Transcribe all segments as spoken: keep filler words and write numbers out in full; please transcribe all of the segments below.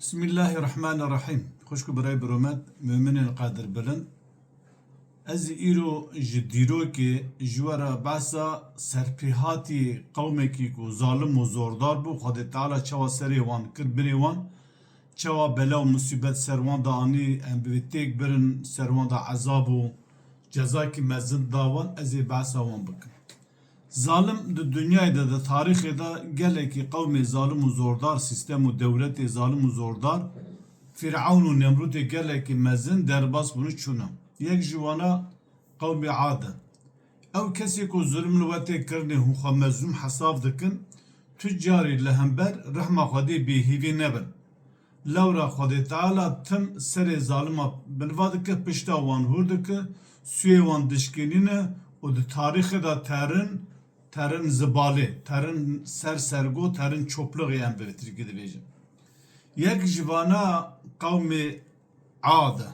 Bismillahirrahmanirrahîm. Xwişk û birayê biromet, muminên qedirbilind. Ez îro ji dîrokê ji we re behsa serpêhatî qewmekî ku zalim û zordar bû, Xwedê Teala çawa serê wan kir binê wan, çawa bela û musîbet ser wan de anî, em bi têk birin, ser wan de ezab û cezakî mezin da wan, ez ê behsa wan bikim. Zalim di dinyayê de, di tarîxê de gelekî qewmê zalim û zordar, sîstem û dewletê zalim û zordar, Fîrewn û Nemrûdê gelekî mezin derbas bûne çûne. Yek ji wana qewmê Ad e. Ew kesê ku zulm li we tê kirinê hûn xwe mezlûm hesab dikin, tu carî li hember rehma Xwedê bêhîvî nebin. Lewra Xwedê Teala tim serê zalima binva dike, pişta wan hûr dike, sûyê wan dişkînîne û di tarîxê de terin, terin zibalê, terin ser sergo, terin çoplixê em bi tirkî dibêjin. Yek ji vana qewmê Ad e.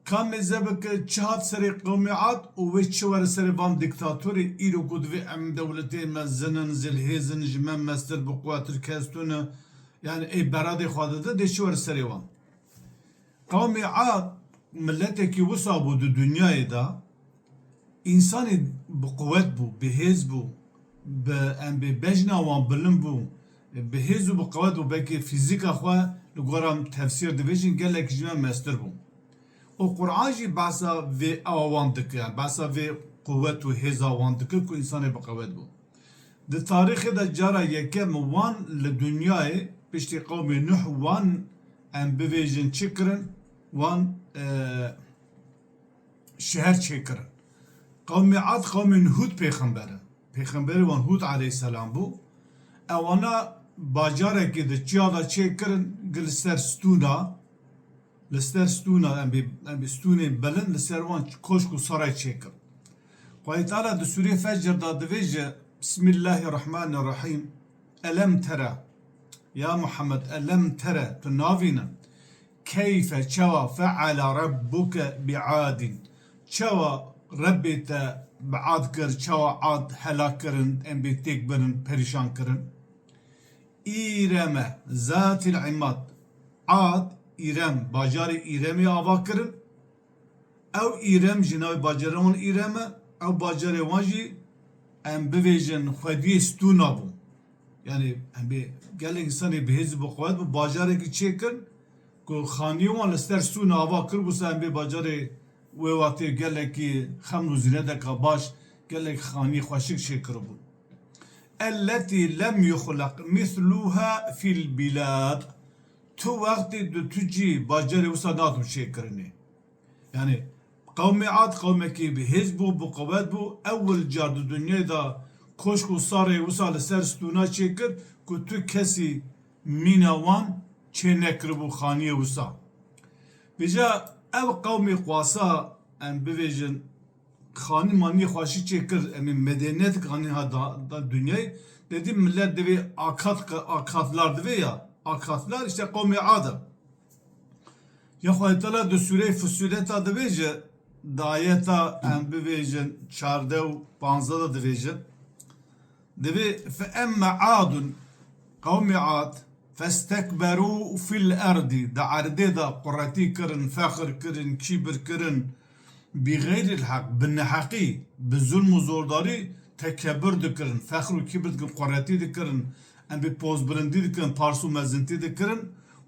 Ka mêze bike çi hat serê qewmê Ad û wê çi were serê van dîktatorê îro ku divê em dewletê mezin in, zilhêz in, ji me mestir bi quwetir kes tune, yani ê beradê xwe dide, dê çi were serê wan. Qewmê Ad miletekî wisa bû di dinyayê de, însanê bi quwet bû, bi hêz bû, bi em bê bejna wan bilind bû, bi hêz û bi qewet bû, belkî fîzîka xwe li gora tefsîr dibêjin gelek ji me mestir bû. Û Quran jî behsa vê awan dike, yani behsa vê quwet û hêza wan dike ku însanê bi qewet bû. Di tarîxê de cara yekem wan li dinyayê piştî qewmê Nuh wan em bivêjin çi kirin? Wan, e, şeher çêkirin. Qewmê Ad qewmê Hûd pêxember e. Pêxemberê wan Hûd aleyhisselam bû. Ewana bacarekî di çiya de çêkirin, gi li ser stûna, li ser stûna, em bê, em bê stûnên bilind li ser wan koşk û saray çêkir. Xwedê Teala di Sûrê Fecr de divêje, Bismillahirrahmanirrahîm. Elem tere, ya Muhammed, elem tere, tu navîne, keyfe, çawa, feala rebbuke bi Adin, çawa Rebbê te bi Ad kir, çawa Ad helak kirin, em bê têk birin, perîşan kirin. Îreme zatil imad. Ad, Îrem, bajarê Îremê ava kirin. Ew Îrem jî navê bajarê wan Îrem e. Ew bajarê wan jî em bivêjin xwediyê stûna bû. Yani em bê gelek însanê bi hêz û bi quwet bû, bajarekî çêkin ku xaniyê wan li ser stûna ava kiribû, sa em bê bajarê wê wextê gelekî xeml û zîneteka baş, gelek xaniyê xweşik çêkiribûn. Elletî lem yuxleq misluha fil bilad. Tu wextê di tu cî bajarê wisa nadim çêkirinê. Yani qewmê Ad qewmekî bi hêz bû, bi quwet bû. Ewil car di dinyayê de koşk û sarê wisa li ser stûna çêkir ku tu kesî mîna wan çê nekiribû xaniyê wisa. Vêca ev qewmê xwasa em bivêjin xanî manî xweşî çêkir, em ê medeniyet kanî ha da, da dinyayê. Dedî millet divê akat, akatlar divê ya. Akatlar işte qewmê Ad e. Ya Xwedê Teala di Sûreyê Fussilet de dibêje, di ayeta em bivêjin çardeh û panzdeh de dibêje. Divê fe emme Adun, qewmê Ad, festekberu fil erdî, di erdê de quretî kirin, fexir kirin, kîbir kirin, bi xeyril heq, bi neheqî, bi zulm û zordarî tekebur dikirin, fexr û kîbir dikirin, quretî dikirin, em bi pozbilindî dikirin, pars û mezintî dikirin.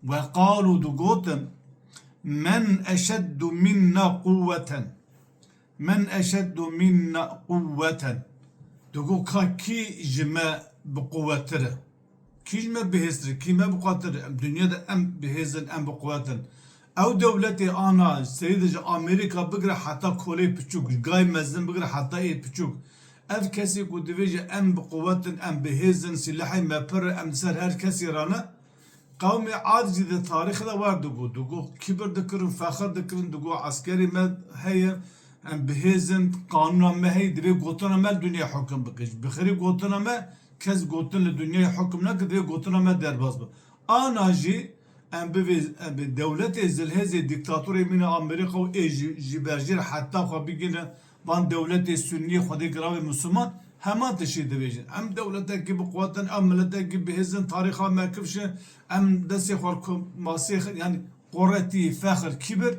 Ve qalû, digotin, men eşeddu minna quwweten. Men eşeddu minna quwweten. Digo ka kî ji me bi quwettir e? Kî ji me bihêztir e? Kî me bi quwettir e? Em dinya de em bihêz in, em bi quwet in. Ew dewletê ana seyî de ji Amerîka bigire heta kolê piçûk, ji gay mezin bigire heta ê piçûk. Ev kesê ku divêje em bi quwet in, em bihêz in, sîlehê me pir e, em li ser her kesî rane, Qewmê Ad jî di tarîxê de wer digot, digot kibir dikirin, fexir dikirin, digot eskerê me heye, em bihêz in, qanûna me heye, divê gotina me li dinyayê hukim bike. Ji bixêrî gotina me, kes gotin li dinyayê hukim nake, divê gotina me derbas be. Ana jî em bivê, em bi dewletê zilhêzê dîktatorê mîna Amerîka û ê ji, ji berjêr heta xwe bigihîne van dewletê sunnî Xwedê giravê Misliman, Heman tiştî dibêjin. Em dewletekî bi quwet in, em miletekî bi hêz in, tarîxa me kifş e, em destê xwe ku-, masê xwe, yanî quretî, fexr, kibir,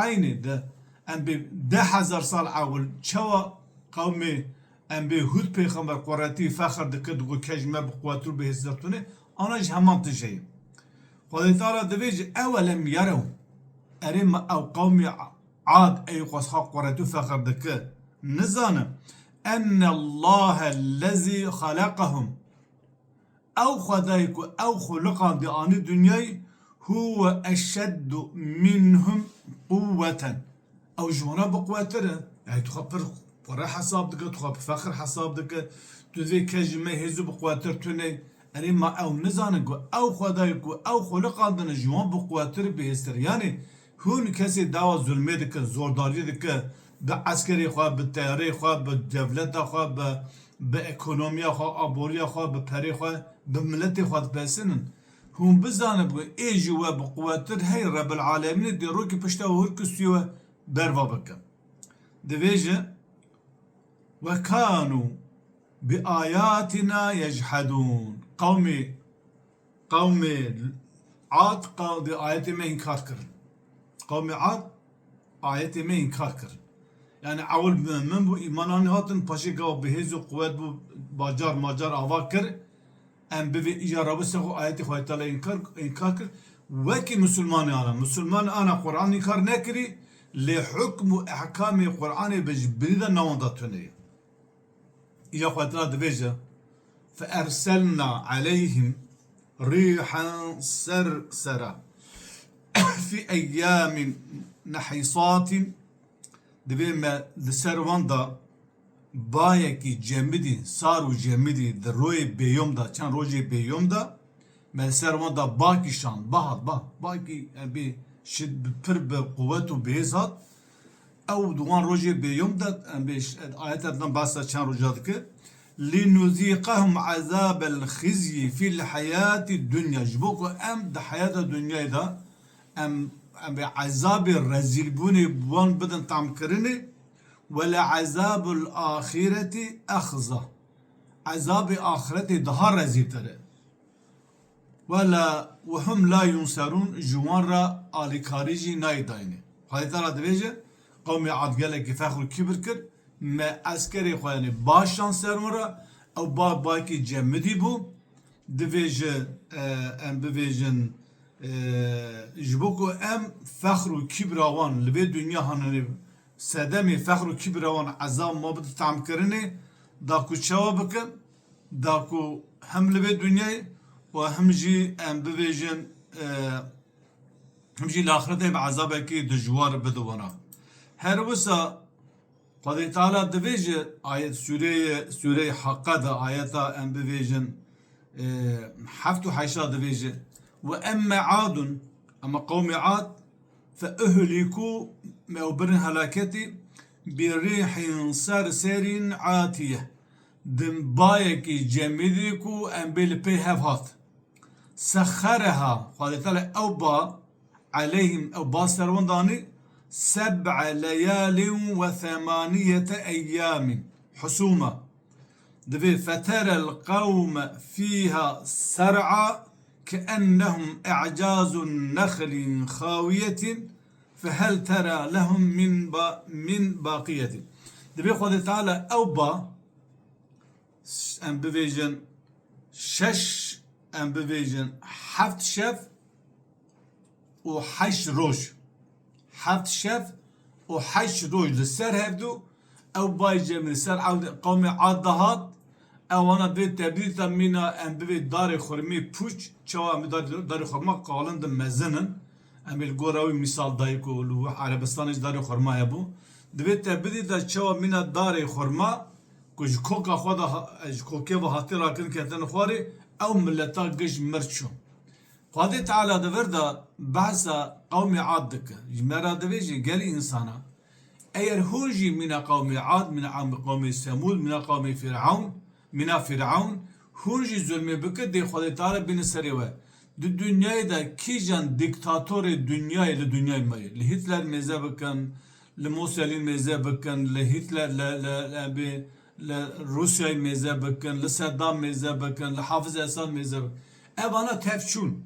eynî de em bê deh hezar sal ewil çawa qewmê em bê Hûd pêxember quretî, fexr dikir, digot ke ji me bi quwetir û bi hêztir tune, ana jî heman tiştê ye. Xwedê Teala dibêje, "Ewelem yerew." Erê me ew qewmê Ad ey xwezxa quret û fexr dike. Nizane. Ennellahe lezî xeleqehum. Ew Xwedayê ku ew xuliqandî anî dinyayê, huwe eşeddu minhum quwweten. Ew ji wana bi quwettir e. Yani tu xwe pir xwe re hesab dike, tu xwe bi fexr hesab dike. Tu divê ke ji me hêz û bi quwettir tune. Erê ma ew nizanin ku ew Xwedayê ku ew xuliqandine ji wan bi quwettir, bi hêztir. Yani hûn kesê dawa zulmê dike, zordariyê dike, bi eskerê xwe, bi teyareyê xwe, bi dewleta xwe, bi, bi ekonomiya xwe, aboriya xwe, bi perê xwe, bi miletê xwe dipesinin. Hûn bizane ku ê ji we bi quwettir hey Rebbil Alemînê dê rokî pişta we hûr kistî we berva bike. Divêje, "Ve kanu bi ayatina yechedûn." Qewmê, qewmê Ad qew-, di ayetê me înkar kirin. Qewmê Ad ayetê me înkar kirin. Yani ewil mu'min bû, îman anî hatin, paşê gava bi hêz û quwet bû, bacar macar ava kir. Em bivê îja rabû ser xwe ayetê Xwedê Teala înkar, înkar kir. Wekî misilmanê ana. Misilman ana Quran înkar nekirî, lê hukm û ehkamê Quranê bi ji binî de newanda tune ye. Îja Xwedê Teala dibêje, "Fe erselna aleyhim rîhen sersera fi eyyamin nehisatin." Dibê me li ser wan da bayekî cemidî, sar û cemidî di royê bêyom de, çend rojê bêyom de, me li ser wan da bakî şand, ba hat, ba, bakî, em bê şi-, pir bi quwet û bi hêz hat. Ew di wan rojê bêyom de, em bê ş-, ayeta din behsa çend roja dike. "Linuzîqehum ezabel xizyî fil heyatî dunya." Ji bo ku em di heyata dinyayê de em, em bê ezabê rezîlbûnê bi wan bidin tamkirinê. "Wele ezabul axireti exza." Ezabê axiretê daha rezîltir e. "Wele, we hum la yunserûn", ji wan re alîkarî jî nayê dayînê. Xwedê Teala dibêje, qewmê Ad gelekî fexr û kibir kir, me eskerê xwe, yanî, baş şand ser wan re, ew ba-, bayekî cemidî bû, divêje, e, em bivêjin, e, ji bo ku em fexr û kibra wan li vê dinya hanê, sedemê fexr û kibra wan ezab ma bide tamkirinê, da ku çawa bikin, da ku hem li vê dinyayê û hem jî em bivêjin, e, hem jî li axiretê bi ezabekî dijwar bide wana. Her wisa Xwedê Teala divêje ayet sûreyê, sûreyê Haqqa de ayeta em bivêjin, e, heft û heşta divêje, "Ve emme Adun", ama qewmê Ad, "fe uhlîkû", me ew birin helaketî, "bi rîhin serserîn atiyeh", di bayekî cemidî ku em bê li pê hev hat. Sexxereha, Xwedê Teala ew ba, aleyhim, ew ba ser wan danî, seb'e leyalin ve semaniyete eyyamîn husûma. Divê feterel qewme fîha ser'a keennehum i'cazu nexlin xawiyetin fehel tera lehum min ba-, min baqiyetin. Divê Xwedê Teala ew ba, em bivêjin, şeş, em bivêjin, heft şev û heşt roj. Heft şev û heşt roj li ser hevdû, ew bayê cemî li ser ewdê qewmê Ad de hat, ewana bê tebdîl de mîna em bivê darê xurmê pûç, çawa em darê, darê xurma qalin din mezin in. Em ê li gora wî mîsal dayî ku li Erebistanê jî darê xurma hebû. Divê te bidî de çawa mîna darê xurma ku ji koka xwe de ha-, ji kokê ve hatî rakin ketin xwarê, ew mileta giş mir çû. Xwedê Teala di vir de behsa qewmê Ad dike. Ji me re divê jî gelî însana. Eger hûn jî mîna qewmê Ad, mîna qewmê Semûd, mîna qewmê Fîrewn, mîna Fîrewn, hûn jî zulmê bike, dê Xwedê Teala bîne serê we. Di dinyayê de kîjan dîktatorê dinyayê li dinyayê me ye? Li Hitler mêze bikin, li Mussolini mêze bikin, li Hitler, li, li, li, bê, li Rûsyayê mêze bikin, li Seddam mêze bikin, li Hafiz Esad mêze bikin. Evana tev çûn.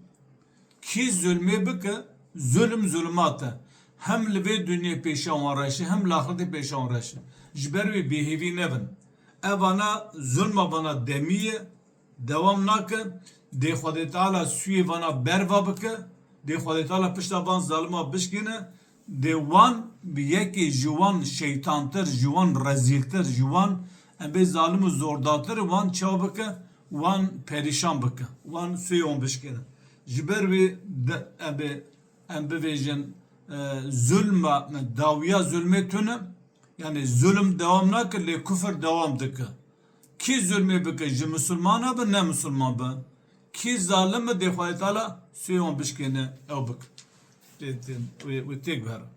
Kî zulmê bike, zulm zulmat e. Hem li vê dinyê pêşa wan reş e, hem li axirtê pêşa wan reş e. Ji ber wê bêhêvî nebin. Evana zulma vana demî ye, dewam nake. Dê Xwedê Teala sûyê vana berva bike. Dê Xwedê Teala pişta van zalima bişkîne. Dê wan bi yekê ji wan şeytantir, ji wan rezîltir, ji wan em bê zalim û zordatir wan çawa bike, wan perîşan bike, wan sûyê wan bişkîne. Ji ber wê de, em bê, em bivêjin, e, zulma, dawiya zulmê tune, yani zulm dewam nake, lê kufir dewam dike. Kî zulmê bike, ji misilmana be, ne misilman be. Kî zalim be, dê Xwedê Teala sûyê wan bişkêne, ew bike. Tê, tê, wê, wê têk bihera.